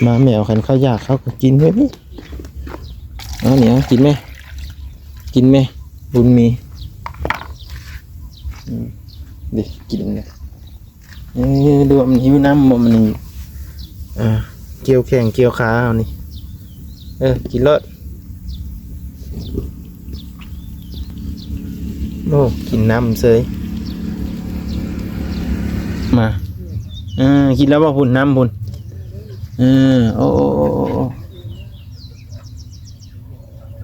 ໝາແມວຄັນເຂົາຢາກເຂົາກໍກິນເລີຍນີ້. ເອົານີ້ ເອົາ ກິນແມ ກິນແມ ບຸນມີ. ອືມ ເດ້ ກິນເດ້. ເອີ ຫຼືວ່າມັນຫິວນ້ຳບໍ່ ມັນ ອ່າ ກ່ຽວແຂ້ງກ່ຽວຂາເຮົານີ້. ເອີ ກິນໂລດ. ໂອ້ ກິນນ້ຳເສີຍ. ມາ ເອີ ກິນແລ້ວບໍ່? ພຸ້ນ ນ້ຳພຸ້ນ. ເອີ ໂອ້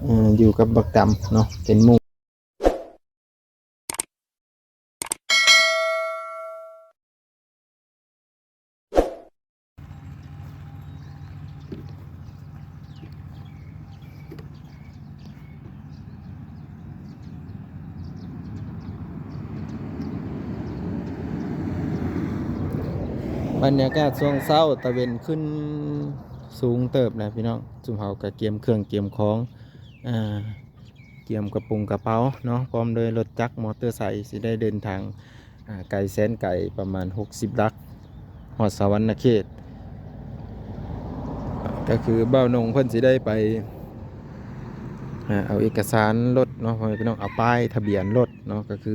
ເອີ ຢູ່ກັບບັກດຳເນາະ ເປັນໝູ່. ບັນຍາກາດຊ່ວງເຊົ້າ ຕາເວັນຂຶ້ນສູງເຕີບແລ້ວພີ່ນ້ອງ. ຊຸມເຮົາກໍກຽມເຄື່ອງກຽມຂອງ ອ່າ ກຽມກະໂປງກະເປົາເນາະ ພ້ອມດ້ວຍລົດຈັກມໍເຕີໄຊ ຊິໄດ້ເດີນທາງ ອ່າ ໄກແສນໄກ ປະມານຫົກສິບຫຼັກ ຮອດສະຫວັນນະເຂດ. ກໍຄືບ່າວນົງເພິ່ນຊິໄດ້ໄປ ອ່າ ເອົາເອກະສານລົດເນາະ ພໍ່ແມ່ພີ່ນ້ອງ ເອົາປ້າຍທະບຽນລົດເນາະ ກໍຄື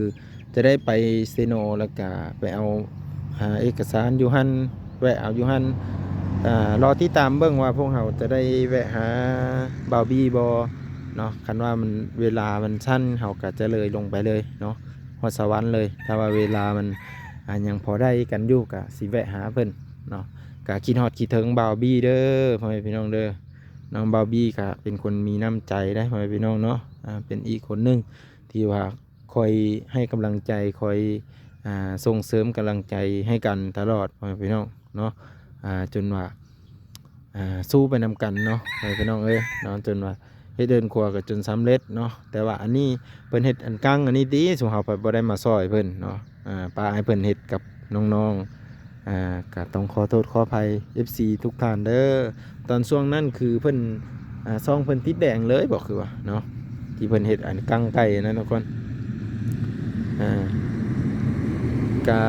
ຈະໄດ້ໄປເຊໂນ ແລ້ວກະໄປເອົາ ອ່າ ເອກະສານຢູ່ຫັ້ນ ແວະເອົາຢູ່ຫັ້ນ. ອ່າ ລໍຕິດຕາມເບິ່ງວ່າພວກເຮົາຈະໄດ້ແວະຫາບ່າວບີບໍ່ເນາະ. ຄັນວ່າມັນ ເວລາມັນສັ້ນ ເຮົາກະຈະເລີຍລົງໄປເລີຍເນາະ ຮອດສະຫວັນເລີຍ. ຖ້າວ່າເວລາມັນ ອ່າ ຍັງພໍໄດ້ກັນຢູ່ ກະຊິແວະຫາເພິ່ນເນາະ. ກະຄິດຮອດຄິດເຖິງບ່າວບີເດີ ພໍ່ແມ່ພີ່ນ້ອງເດີ. ນ້ອງບ່າວບີກະເປັນຄົນມີນ້ຳໃຈເດ້ ພໍ່ແມ່ພີ່ນ້ອງເນາະ. ອ່າ ເປັນອີກຄົນໜຶ່ງທີ່ວ່າ ຄອຍໃຫ້ກຳລັງໃຈ ຄອຍ ອ່າ ສົ່ງເສີມກຳລັງໃຈໃຫ້ກັນຕະຫຼອດ ພໍ່ແມ່ພີ່ນ້ອງເນາະ. ອ່າ ຈົນວ່າ ອ່າ ສູ້ໄປນຳກັນເນາະ ພໍ່ແມ່ພີ່ນ້ອງເອີຍເນາະ. ຈົນວ່າເຮັດເຮືອນຄົວກໍຈົນສຳເລັດເນາະ. ແຕ່ວ່າອັນນີ້ເພິ່ນເຮັດອັນກັ້ງອັນນີ້ຕິ ຊຸມເຮົາໄປບໍ່ໄດ້ມາຊ່ອຍເພິ່ນເນາະ. ອ່າ ປະໃຫ້ເພິ່ນເຮັດກັບນ້ອງໆ. ອ່າ ກໍຕ້ອງຂໍໂທດຂໍອະໄພ ເອັຟຊີ ທຸກທ່ານເດີ. ຕອນຊ່ວງນັ້ນຄືເພິ່ນ ອ່າ ຊ່ອງເພິ່ນຕິດແດງເລີຍບໍ ຄືວ່າເນາະ ທີ່ເພິ່ນເຮັດອັນກ້າງໄກ່ນັ້ນທຸກຄົນ. ອ່າ ກະ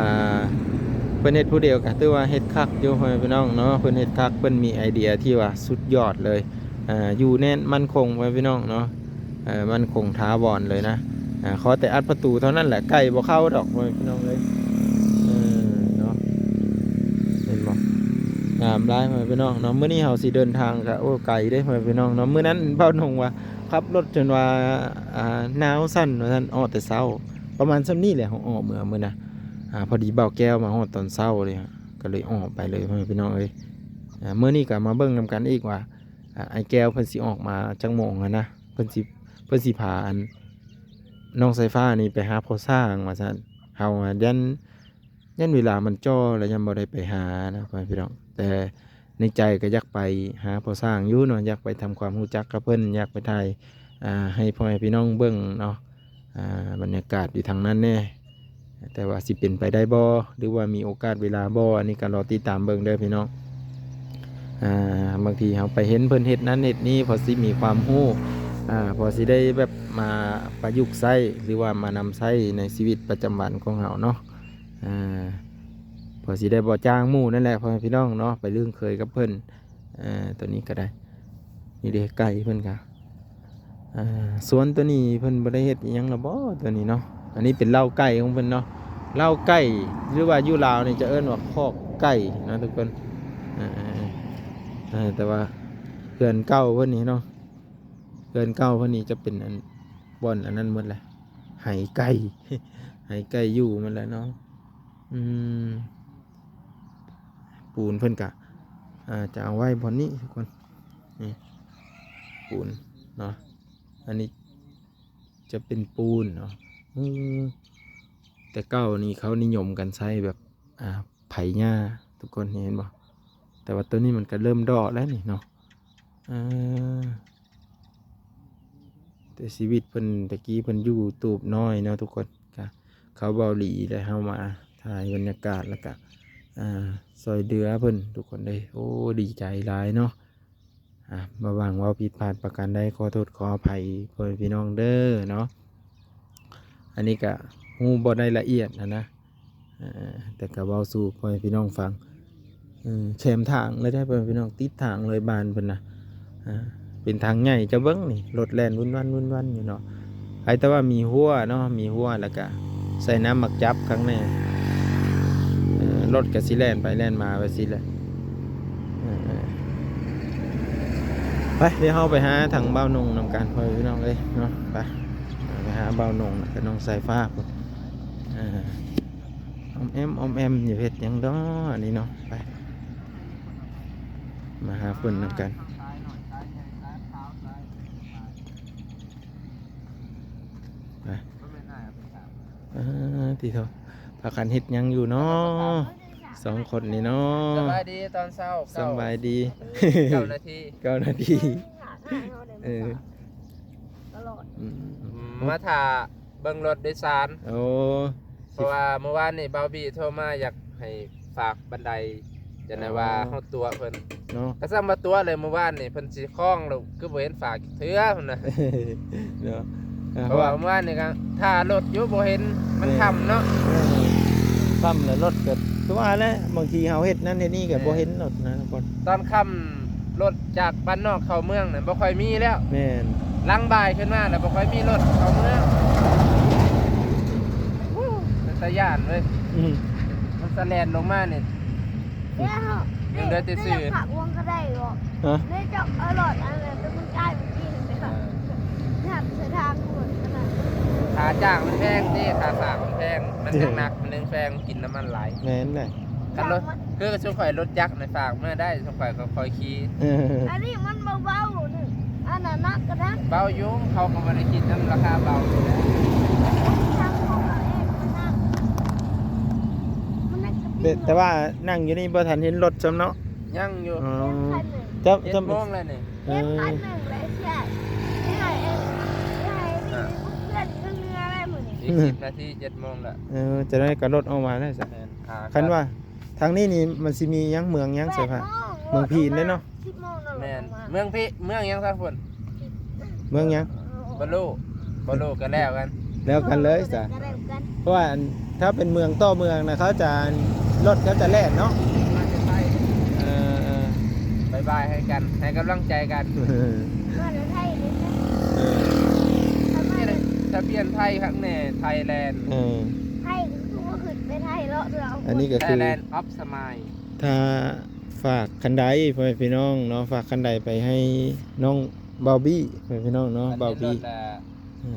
ເພິ່ນເຮັດຜູ້ດຽວກະຖືວ່າເຮັດຄັກຢູ່ ພໍ່ແມ່ພີ່ນ້ອງເນາະ. ເພິ່ນເຮັດຄັກ ເພິ່ນມີໄອເດຍທີ່ວ່າສຸດຍອດເລີຍ. ອ່າ ຢູ່ແໜ້ນໝັ້ນຄົງ ພໍ່ແມ່ພີ່ນ້ອງເນາະ. ເອີ ໝັ້ນຄົງຖາວອນເລີຍນະ. ອ່າ ຂໍແຕ່ອັດປະຕູເທົ່ານັ້ນແຫຼະ ໄກ່ບໍ່ເຂົ້າດອກ ພໍ່ແມ່ພີ່ນ້ອງເອີຍ. ເອີ ເນາະ ເຫັນບໍ່ ງາມຫຼາຍ ພໍ່ແມ່ພີ່ນ້ອງເນາະ. ມື້ນີ້ເຮົາຊິເດີນທາງກະ ໂອ້ ໄກເດ້ ພໍ່ແມ່ພີ່ນ້ອງເນາະ. ມື້ນັ້ນບ່າວນົງວ່າຂັບລົດຈົນວ່າ ອ່າ ໜາວສັ່ນວ່າຊັ້ນ ອອກແຕ່ເຊົ້າ ປະມານຊ່ຳນີ້ແຫຼະ ເຮົາອອກເມືອມື້ນະ. ອ່າ ພໍດີບ່າວແກ້ວມາຮອດຕອນເຊົ້າເລີຍ ກໍເລີຍອອກໄປເລີຍ ພໍ່ແມ່ພີ່ນ້ອງເອີຍ. ອ່າ ມື້ນີ້ກໍມາເບິ່ງນຳກັນອີກວ່າ ອ່າ ອ້າຍແກ້ວເພິ່ນຊິອອກມາຈັກໂມງຫັ້ນນະ. ເພິ່ນຊິ ເພິ່ນຊິພາອັນ ນ້ອງສາຍຟ້ານີ້ໄປຫາພໍ່ຊ້າງວ່າຊັ້ນ. ເຮົາ ອ່າ ຢ້ານ ຢ້ານເວລາມັນຈ່ອ ແລ້ວຢ້ານບໍ່ໄດ້ໄປຫານະ ພໍ່ແມ່ພີ່ນ້ອງ. ແຕ່ໃນໃຈກໍຢາກໄປຫາພໍ່ຊ້າງຢູ່ເນາະ ຢາກໄປທຳຄວາມຮູ້ຈັກກັບເພິ່ນ ຢາກໄປຖ່າຍ ອ່າ ໃຫ້ພໍ່ແມ່ພີ່ນ້ອງເບິ່ງເນາະ. ອ່າ ບັນຍາກາດຢູ່ທາງນັ້ນແດ່ ແຕ່ວ່າຊິເປັນໄປໄດ້ບໍ່ ຫຼືວ່າມີໂອກາດເວລາບໍ່ ອັນນີ້ກໍລໍຕິດຕາມເບິ່ງເດີພີ່ນ້ອງ. ອ່າ ບາງທີເຮົາໄປເຫັນເພິ່ນເຮັດນັ້ນເຮັດນີ້ ພໍຊິມີຄວາມຮູ້ ອ່າ ພໍຊິໄດ້ແບບມາປະຍຸກໃຊ້ ຫຼືວ່າມານຳໃຊ້ໃນຊີວິດປະຈຳວັນຂອງເຮົາເນາະ. ອ່າ ພໍຊິໄດ້ບໍ່ຈ້າງໝູ່ນັ້ນແຫຼະ ພໍ່ແມ່ພີ່ນ້ອງເນາະ ໄປລຶ້ງເຄີຍກັບເພິ່ນ. ອ່າ ຕົວນີ້ກໍໄດ້ ນີ້ເດ້ ໄກ່ເພິ່ນກະ ອ່າ ສວນຕົວນີ້ເພິ່ນບໍ່ໄດ້ເຮັດອີ່ຫຍັງລະບໍ ຕົວນີ້ເນາະ. ອັນນີ້ເປັນເລົ້າໄກ່ຂອງເພິ່ນເນາະ ເລົ້າໄກ່ ຫຼືວ່າຢູ່ລາວນີ້ຈະເອີ້ນວ່າຄອກໄກ່ນະທຸກຄົນ. ເອີ ເອີ ແຕ່ວ່າເຮືອນເກົ່າເພິ່ນນີ້ເນາະ ເຮືອນເກົ່າເພິ່ນນີ້ຈະເປັນອັນ ບ່ອນອັນນັ້ນໝົດແຫຼະ ໄຮ່ໄກ່ ໄຮ່ໄກ່ຢູ່ໝົດແຫຼະເນາະ. ອືມ ປູນເພິ່ນກະ ອ່າ ຈະເອົາໄວ້ບ່ອນນີ້ທຸກຄົນ ນີ້ ປູນເນາະ ອັນນີ້ຈະເປັນປູນເນາະ. ເອີ ແຕ່ເກົ່ານີ້ເຂົານິຍົມກັນໃຊ້ແບບ ອ່າ ໄຖຫຍ້າ ທຸກຄົນເຫັນບໍ່? ແຕ່ວ່າໂຕນີ້ມັນກໍເລີ່ມເດາະແລ້ວນີ້ເນາະ. ເອີ ແຕ່ຊີວິດເພິ່ນແຕ່ກີ້ເພິ່ນຢູ່ຕູບນ້ອຍເນາະທຸກຄົນ. ກະເຂົາເວົ້າດີແລ້ວ ເຮົາມາຖ່າຍບັນຍາກາດ ແລ້ວກະ ອ່າ ຊ່ອຍເຫຼືອເພິ່ນທຸກຄົນເດ້. ໂອ້ ດີໃຈຫຼາຍເນາະ. ອ່າ ບໍ່ຫວັງເວົ້າຜິດພາດປະການໃດ ຂໍໂທດຂໍອະໄພພໍ່ແມ່ພີ່ນ້ອງເດີເນາະ. ອັນນີ້ກະຮູ້ບໍ່ໄດ້ລະອຽດຫັ້ນນະ ເອີ ແຕ່ກະເວົ້າສູ່ພໍ່ແມ່ພີ່ນ້ອງຟັງ. ເອີ ແຄມທາງເລີຍເດ້ ພໍ່ແມ່ພີ່ນ້ອງ ຕິດທາງເລີຍບ້ານເພິ່ນນະ. ອ່າ ເປັນທາງໃຫຍ່ ເຈົ້າເບິ່ງນີ້ ລົດແລ່ນວຸ້ນວັນ ວຸ້ນວັນຢູ່ເນາະ. ໃຫ້ແຕ່ວ່າມີຮົ້ວເນາະ ມີຮົ້ວ ແລ້ວກະໃສ່ນ້ຳໝາກຈັບຂ້າງໃນ ເອີ ລົດກະຊິແລ່ນໄປແລ່ນມາແບບຊີ້ແຫຼະ. ເອີ ເອີ ໄປ ດຽວເຮົາໄປຫາທາງບ່າວນົງນຳກັນ ພໍ່ແມ່ພີ່ນ້ອງເອີຍເນາະ. ໄປ ໄປຫາບ່າວນົງ ແລ້ວກະນ້ອງສາຍຟ້າພຸ້ນ. ເອີ ອ້ອມແອ້ມ ອ້ອມແອ້ມຢູ່ ເຮັດຫຍັງດອກອັນນີ້ເນາະ. ໄປ ມາຫາເພິ່ນນຳກັນ. ໄປ ເອີ ຕິໂທ ພາກັນເຮັດຫຍັງຢູ່ເນາະ ສອງຄົນນີ້ເນາະ? ສະບາຍດີຕອນເຊົ້າ. ສະບາຍດີ. ເກົ້ານາທີ ເກົ້ານາທີ. ເອີ ຕະຫຼອດ ອືມ ມາຖ້າ ເບິ່ງລົດໂດຍສານ. ໂອ້ ເພາະວ່າມື້ວານນີ້ບ່າວບີໂທມາ ຢາກໃຫ້ຝາກບັນໄດ ຈັ່ງໃດວ່າ ອໍ ເຮົາຕົວະເພິ່ນເນາະ. ກະສ່ຳວ່າຕົວະເລີຍ ມື້ວານນີ້ເພິ່ນຊິຄ້ອງແລ້ວ ຄືບໍ່ເຫັນຝາກເທື່ອພຸ້ນນະ ເນາະ. ເພາະວ່າມື້ວານນີ້ກະຖ້າລົດຢູ່ ບໍ່ເຫັນ ມັນ ເອີ ຄ່ຳເນາະ. ເອີ ຄ່ຳແລ້ວລົດກະ ຄືວ່າແຫຼະ ບາງທີເຮົາເຮັດນັ້ນເຮັດນີ້ກະ ແມ່ນ ບໍ່ເຫັນລົດນະທຸກຄົນ. ຕອນຄ່ຳ ລົດຈາກບ້ານນອກເຂົ້າເມືອງນັ້ນບໍ່ຄ່ອຍມີແລ້ວ. ແມ່ນ ຫຼັງບ່າຍຂຶ້ນມາແລ້ວບໍ່ຄ່ອຍມີລົດເຂົ້າເມືອງ. ອູ້ ເປັນຕາຢ້ານເວີຍ. ອືມ ມັນສະແລ່ນລົງມານີ້ ດຽວ ຍັງເຫຼືອແຕ່ຊື່ ຝາກວງກະໄດ້ບໍ່? ຮະ? ເລີຍຈະເອົາລົດອັນນັ້ນໄປເມືອງກາຍມື້ກີ້ນີ້ ເອີ ຍັບສະຖານຄົນຂະໜາດ ຄ່າຈ້າງມັນແພງເດ້ ຄ່າຝາກມັນແພງ ມັນຍັງໜັກ ມັນຍັງແພງ ກິນນ້ຳມັນຫຼາຍ. ແມ່ນແຫຼະ. ຄັນລົດ ຄືຊຸມຂ້ອຍລົດຈັກນີ້ຝາກເມືອໄດ້ ຊຸມຂ້ອຍກໍຄ່ອຍຂີ່. ເອີ ອັນນີ້ມັນເບົາໆ ນີ້ ອັນນັ້ນໜັກກະໜັກ. ເບົາຢູ່ ເຂົາກໍບໍ່ໄດ້ຄິດນຳລາຄາເບົາຢູ່ແຫຼະ. ທາງຂອງເຮົາເອງມັນໜັກ ມັນໜັກກະຕິ ແຕ່ ແຕ່ວ່ານັ່ງຢູ່ນີ້ບໍ່ທັນເຫັນລົດຊ້ຳເນາະ. ຍັງຢູ່. ອໍ ເຈັດໂມງແລ້ວນີ້. ເອີ ເຈັດພັນໜຶ່ງແລ້ວ ໃຊ່ ໃຫ້ ໃຫ້ ໃຫ້ ອ່າ ເພື່ອນເມືອແລ້ວມື້ນີ້ ອີກສິບນາທີ ເຈັດໂມງແລ້ວ. ເອີ ຈັ່ງໃດກໍລົດອອກມາແລ້ວຊະ. ແມ່ນ ຄັນວ່າ ທາງນີ້ນີ້ມັນຊິມີຫຍັງ ເມືອງຫຍັງ ເມືອງພີນເດ້ເນາະ. ສິບໂມງແລ້ວ. ແມ່ນ ເມືອງພີ ເມືອງຫຍັງຊະພຸ້ນ? ເມືອງຫຍັງ? ບໍ່ຮູ້ ບໍ່ຮູ້ ກໍແລ້ວກັນ ແລ້ວກັນເລີຍຊະ. ເອີ ກໍແລ້ວກັນ ເພາະວ່າອັນ ຖ້າເປັນເມືອງຕໍ່ເມືອງນະ ເຂົາຈະ ລົດເຂົາຈະແລ່ນເນາະ. ເອີ ບາຍບາຍໃຫ້ກັນ ໃຫ້ກຳລັງໃຈກັນ. ເອີ ມາແຕ່ໄທເດ້. ເອີ ທະບຽນໄທຄັກແນ່ ໄທແລນ. ເອີ ໄທກໍຄືວ່າຂຶ້ນໄປໄທເນາະ. ອັນນີ້ກໍຄື Thailand of Smile ຖ້າ ຝາກຄັນໄດ ພໍ່ແມ່ພີ່ນ້ອງເນາະ ຝາກຄັນໄດໄປໃຫ້ນ້ອງບາວບີ ພໍ່ແມ່ພີ່ນ້ອງເນາະ. ບາວບີ ເອີ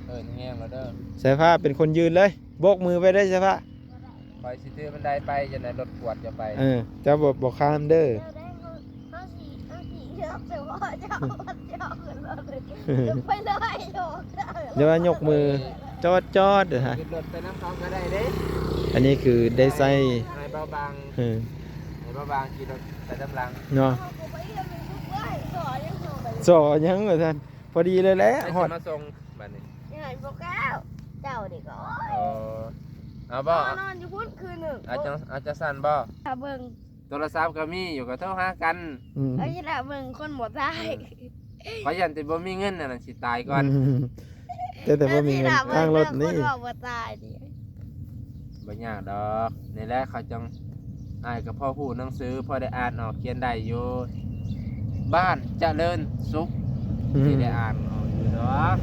ເອີ້ນແຮງແລ້ວເດີ ສາຍຟ້າເປັນຄົນຢືນເລີຍ ໂບກມືໄປເດີສາຍຟ້າ. ຂ້ອຍຊິຖືບັນໄດໄປ ຈັ່ງໃດລົດກວດຈະໄປ. ເອີ ເຈົ້າບໍ່ ບໍ່ຂ້າມເດີ. ເຈົ້າໄດ້ ເຮົາ ເຮົາຊິ ເຮົາຊິເລືອກສະເພາະເຈົ້າ ເຈົ້າຂຶ້ນລົດ ໄປເລີຍ ໂຍກ ຢ່າວ່າຍົກມື ຈອດໆ ເດີ ຂຶ້ນລົດໄປນຳເຂົາກໍໄດ້ເດ້. ອັນນີ້ຄືໄດ້ໃຊ້ ໃຫ້ເບົາບາງ ເອີ ໃຫ້ເບົາບາງຂີ່ລົດໄປນຳຫຼັງເນາະ. ສໍຫຍັງວ່າຊັ້ນ ພໍດີເລີຍແຫຼະ ຮອດ ມາສົ່ງບັດນີ້. ຍັງບໍ່ກ້າວ ເຈົ້ານີ້ກໍ ໂອ້ຍ ເອີ ເອົາບໍ່ ນອນຢູ່ພຸ້ນຄືນໜຶ່ງ. ອາ ເອົາຈັ່ງຊັ້ນບໍ່ ຖ້າເບິ່ງ ໂທລະສັບກໍມີຢູ່ ກໍໂທຫາກັນ. ອືມ ເອີ ຊິລະເບິ່ງຄົນບໍ່ຕາຍ. ເອີ ຂ້ອຍຢ້ານແຕ່ບໍ່ມີເງິນ ອັນນັ້ນຊິຕາຍກ່ອນ. ອືມ ແຕ່ ແຕ່ບໍ່ມີເງິນ ທາງລົດນີ້ ຄົນເວົ້າບໍ່ຕາຍນີ້ ບໍ່ຍາກດອກ. ນີ້ແຫຼະ ເຂົາຈັ່ງ ອ້າຍກໍພໍຮູ້ໜັງສື ພໍໄດ້ອ່ານອອກຂຽນໄດ້ຢູ່ ບ້ານຈະເລີນສຸກ. ອືມ ຊິໄດ້ອ່ານອອກຢູ່ດອກ.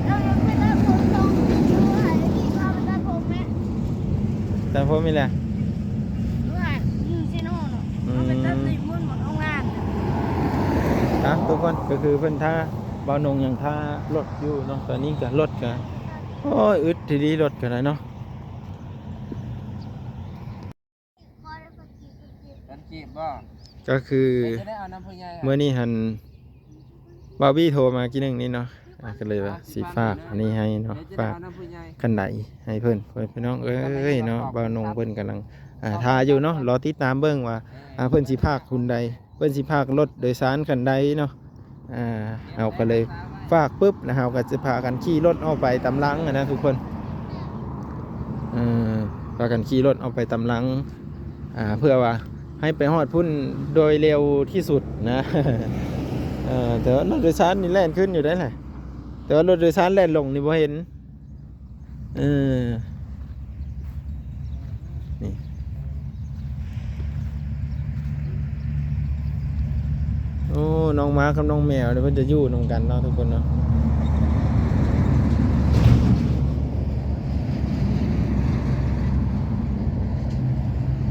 ເອີ ເປັນຕັດຜົມ ສົ່ງຢູ່ໃຫ້ທີ່ພາໄປຕັດຜົມແມ່. ຕັດຜົມນີ້ແຫຼະ ຢູ່ໃຫ້ ຢູ່ເຊໂນເນາະ. ອືມ ເຮົາໄປຕັດໃນບຸນໝົດໂຮງງານ. ອ່ະ ທຸກຄົນ ກໍຄືເພິ່ນຖ້າ ບ່າວນົງຍັງຖ້າລົດຢູ່ເນາະ. ຕອນນີ້ກໍລົດກໍ ໂອ້ຍ ອຶດອີ່ຫຼີ ລົດກໍໄດ້ເນາະ. ພັນກີບບໍ່? ກໍຄື ເຮັດຈັ່ງໃດເອົານຳຜູ້ໃຫຍ່ ມື້ນີ້ຫັ້ນ ບ່າວບີໂທມາກີ້ໜຶ່ງນີ້ເນາະ. ອ່າ ກໍເລີຍວ່າຊິຝາກອັນນີ້ໃຫ້ເນາະ ຝາກຄັນໄດໃຫ້ເພິ່ນ ພີ່ນ້ອງເອີຍເນາະ. ບ່າວນົງເພິ່ນກຳລັງ ອ່າ ຖ້າຢູ່ເນາະ ລໍຕິດຕາມເບິ່ງວ່າ ອ່າ ເພິ່ນຊິຝາກຄົນໃດ ເພິ່ນຊິພາກັນລົດໂດຍສານຄັນໃດເນາະ. ອ່າ ເຮົາກໍເລີຍຝາກປຶບ ແລ້ວເຮົາກໍຈະພາກັນຂີ່ລົດອອກໄປຕາມຫຼັງຫັ້ນນະທຸກຄົນ. ເອີ ພາກັນຂີ່ລົດອອກໄປຕາມຫຼັງ ອ່າ ເພື່ອວ່າໃຫ້ໄປຮອດພຸ້ນໂດຍເລັວທີ່ສຸດນະ. ເອີ ແຕ່ວ່າລົດໂດຍສານນີ້ແລ່ນຂຶ້ນຢູ່ໄດ໋ແຫຼະ ແຕ່ວ່າລົດໂດຍສານແລ່ນລົງນີ້ບໍ່ເຫັນ. ເອີ ນີ້ ໂອ້ ນ້ອງໝາກັບນ້ອງແມວນີ້ ເພິ່ນຈະຢູ່ນຳກັນເນາະທຸກຄົນເນາະ.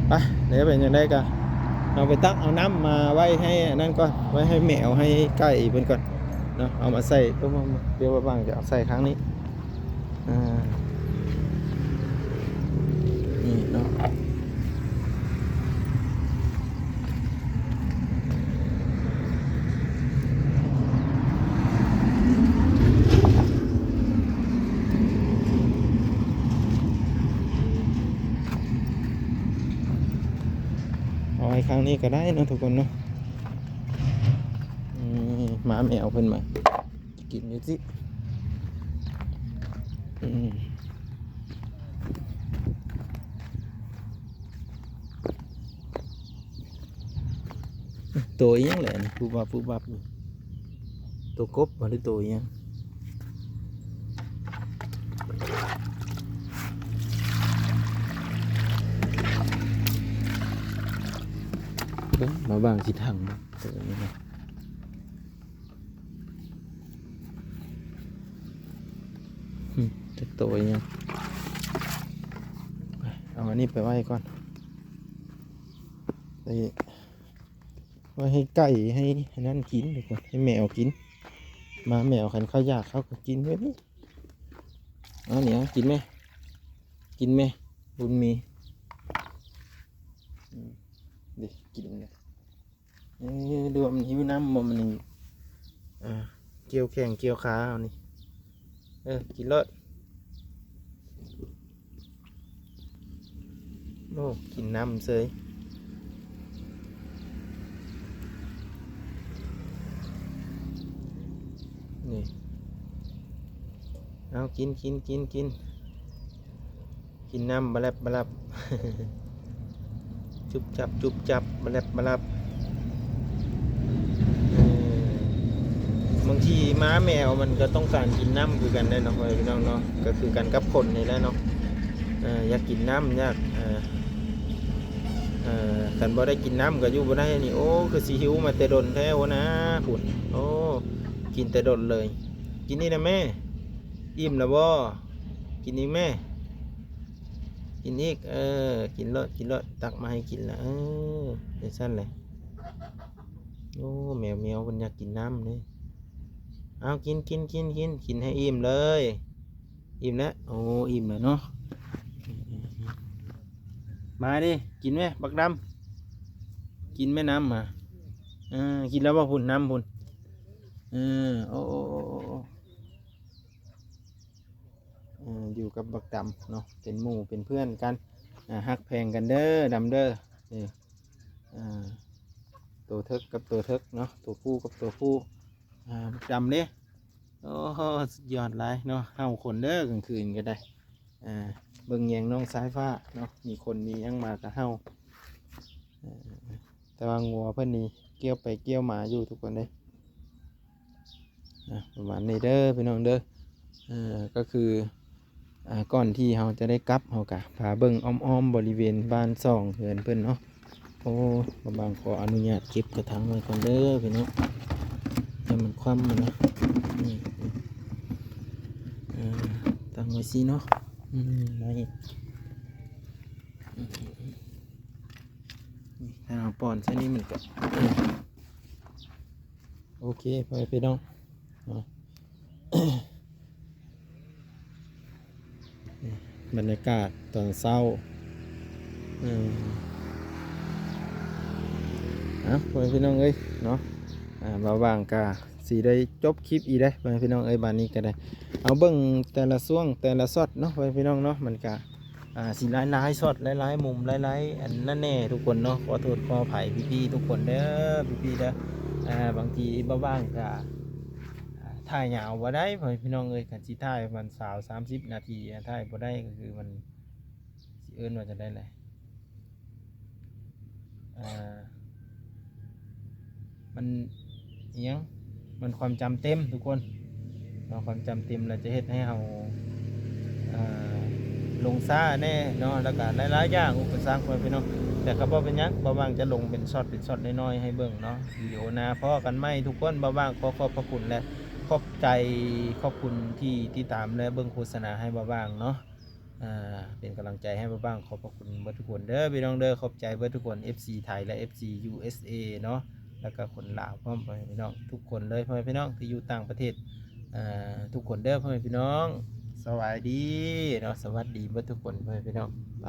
ໄປ ດຽວເປັນຈັ່ງໃດກະ ເຮົາໄປຕັກເອົານ້ຳມາໄວ້ໃຫ້ອັນນັ້ນກ່ອນ ໄວ້ໃຫ້ແມວໃຫ້ໄກ່ເພິ່ນກ່ອນເນາະ. ເອົາມາໃສ່ ດຽວບ່າວບ່າງຈະເອົາໃສ່ຂ້າງນີ້. ອ່າ ນີ້ເນາະ ເອົາໄວ້ຂ້າງນີ້ກໍໄດ້ເນາະທຸກຄົນເນາະ. ອືມ ໝາແມວເພິ່ນມາ ກິນຢູ່ຕິ ອືມ ໂຕອີ່ຫຍັງແຫຼະນີ້ ວຸບວັບວຸບວັບຢູ່? ໂຕກົບບໍ່ ຫຼືໂຕອີ່ຫຍັງ? ເບິ່ງ ມາວາງຊິທັງ ໂຕນີ້ນະ. ອືມ ຈັກໂຕອີ່ຫຍັງ ເອົາອັນນີ້ໄປໄວ້ກ່ອນ ໄວ້ ໄວ້ໃຫ້ໄກ່ ໃຫ້ອັນນັ້ນກິນທຸກຄົນ ໃຫ້ແມວກິນ ໝາແມວຄັນເຂົາຢາກເຂົາກໍກິນເລີຍ. ເອົານີ້ ເອົາ ກິນແມ ກິນແມ ບຸນມີ ອືມ ເດ້ ກິນແລ້ວ. ເອີ ຫຼືວ່າມັນຫິວນ້ຳບໍ່ ມັນຍັງ ອ່າ ກ່ຽວແຂ້ງກ່ຽວຂາເອົານີ້ ເອີ ກິນໂລດ. ໂອ້ ກິນນ້ຳເສີຍ ນີ້ ເອົາ ກິນ ກິນ ກິນ ກິນ. ກິນນ້ຳບະແລັບບະລັບ ຈຸບຈັບຈຸບຈັບ ບະແລັບບະລັບ. ເອີ ບາງທີໝາແມວມັນກໍຕ້ອງການກິນນ້ຳຄືກັນເດ້ເນາະ ພໍ່ແມ່ພີ່ນ້ອງເນາະ ກໍຄືກັນກັບຄົນນີ້ແຫຼະເນາະ. ເອີ ຢາກກິນນ້ຳ ຢາກ ເອີ ເອີ ຄັນບໍ່ໄດ້ກິນນ້ຳກໍຢູ່ບໍ່ໄດ້ນີ້. ໂອ້ ຄືຊິຫິວມາແຕ່ດົນແທ້ຫົວໜ້າພຸ້ນ. ໂອ້ ກິນແຕ່ດົນເລີຍ. ກິນອີກນະແມ່ ອີ່ມແລ້ວບໍ່? ກິນອີກແມ່. ກິນອີກ ເອີ ກິນໂລດ ກິນໂລດ ຕັກມາໃຫ້ກິນລະ ເອີ ຈັ່ງຊັ້ນແຫຼະ. ໂອ້ ແມວ ແມວເພິ່ນຢາກກິນນ້ຳເດ້. ເອົາ ກິນ ກິນ ກິນ ກິນ ກິນໃຫ້ອີ່ມເລີຍ. ອີ່ມແລ້ວ ໂອ້ ອີ່ມແລ້ວເນາະ. ມາເດ້ ກິນແມ່ ບັກດຳ ກິນແມ່ນ້ຳຫາ. ເອີ ກິນແລ້ວບໍ່? ພຸ້ນ ນ້ຳພຸ້ນ. ເອີ ໂອ້ ໂອ້ ເອີ ຢູ່ກັບບັກດຳເນາະ ເປັນໝູ່ເປັນເພື່ອນກັນ ອ່າ ຮັກແພງກັນເດີ ດຳເດີ. ນີ້ ອ່າ ໂຕເຖິກກັບໂຕເຖິກເນາະ ໂຕຜູ້ກັບໂຕຜູ້. ອ່າ ບັກດຳເດ້ ໂອ້ ສຸດຍອດຫຼາຍເນາະ ເຫົ່າຄົນເດີ ກາງຄືນກໍໄດ້. ອ່າ ເບິ່ງແຍງນ້ອງສາຍຟ້າເນາະ ມີຄົນມີຫຍັງມາກໍເຫົ່າ. ເອີ ແຕ່ວ່າງົວເພິ່ນນີ້ກ່ຽວໄປກ່ຽວມາຢູ່ທຸກຄົນເດ້. ອ່າ ປະມານນີ້ເດີພີ່ນ້ອງເດີ. ເອີ ກໍຄື ອ່າ ກ່ອນທີ່ເຮົາຈະໄດ້ກັບ ເຮົາກະພາເບິ່ງອ້ອມໆບໍລິເວນບ້ານຊ່ອງເຮືອນເພິ່ນເນາະ. ໂອ້ ບ່າວບ່າງຂໍອະນຸຍາດເກັບກະຖາງໄວ້ກ່ອນເດີພີ່ນ້ອງ ຢ່າມັນຄວ່ຳນະ. ນີ້ ເອີ ຕັ້ງໄວ້ຊີ້ເນາະ. ອືມ ໄວ້ ນີ້ ຖ້າເຮົາປ້ອນໃສ່ນີ້ມັນກະ ໂອເຄ ພໍ່ແມ່ພີ່ນ້ອງເນາະ. ບັນຍາກາດຕອນເຊົ້າ ເອີ ເອົາ ພໍ່ແມ່ພີ່ນ້ອງເອີຍເນາະ. ອ່າ ບ່າວບ່າງກະຊິໄດ້ຈົບຄລິບອີກເດ້ ພໍ່ແມ່ພີ່ນ້ອງເອີຍ. ບາດນີ້ກໍໄດ້ ເອົາເບິ່ງແຕ່ລະຊ່ວງແຕ່ລະຊັອດເນາະ ພໍ່ແມ່ພີ່ນ້ອງເນາະ ມັນກະ ອ່າ ຊິຫຼາຍໆຊັອດ ຫຼາຍໆມຸມ ຫຼາຍໆອັນນັ້ນແດ່ທຸກຄົນເນາະ. ຂໍໂທດຂໍອະໄພພີ່ໆທຸກຄົນເດີ ພີ່ໆເດີ. ອ່າ ບາງທີບ່າວບ່າງກະ ອ່າ ຖ່າຍຍາວບໍ່ໄດ້ ພໍ່ແມ່ພີ່ນ້ອງເອີຍ. ຄັນຊິຖ່າຍປະມານຊາວ ສາມສິບນາທີ ອ່າ ຖ່າຍບໍ່ໄດ້ ກໍຄືມັນ ຊິເອີ້ນວ່າຈັ່ງໃດແຫຼະ ອ່າ ມັນອີ່ຫຍັງ ມັນຄວາມຈຳເຕັມທຸກຄົນເນາະ. ຄວາມຈຳເຕັມລະຈະເຮັດໃຫ້ເຮົາ ອ່າ ຫຼົງຊ້າແດ່ເນາະ ລະກະຫຼາຍໆຢ່າງ ອຸປະສັກ ພໍ່ແມ່ພີ່ນ້ອງ. ແຕ່ກໍບໍ່ເປັນຫຍັງ ບ່າວຫວ່າງຈະລົງເປັນຊັອດເປັນຊັອດນ້ອຍໆໃຫ້ເບິ່ງເນາະ. ວິດີໂອໜ້າພໍ້ກັນໃໝ່ທຸກຄົນ. ບ່າວຫວ່າງຂໍຂອບພະຄຸນ ແລະ ຂອບໃຈ ຂອບຄຸນທີ່ຕິດຕາມ ແລະ ເບິ່ງໂຄສະນາໃຫ້ບ່າວຫວ່າງເນາະ. ອ່າ ເປັນກຳລັງໃຈໃຫ້ບ່າວຫວ່າງ. ຂອບພະຄຸນເບິດທຸກຄົນເດີພີ່ນ້ອງເດີ. ຂອບໃຈເບິດທຸກຄົນ ເອັຟຊີ ໄທ ແລະ ເອັຟຊີ ຢູເອສເອ ເນາະ ແລ້ວກໍຄົນລາວພ້ອມ ພໍ່ແມ່ພີ່ນ້ອງ ທຸກຄົນເລີຍ ພໍ່ແມ່ພີ່ນ້ອງທີ່ຢູ່ຕ່າງປະເທດ ອ່າ ທຸກຄົນເດີ ພໍ່ແມ່ພີ່ນ້ອງ. ສະບາຍດີເນາະ ສະຫວັດດີເບິດທຸກຄົນ ພໍ່ແມ່ພີ່ນ້ອງ. ໄປ.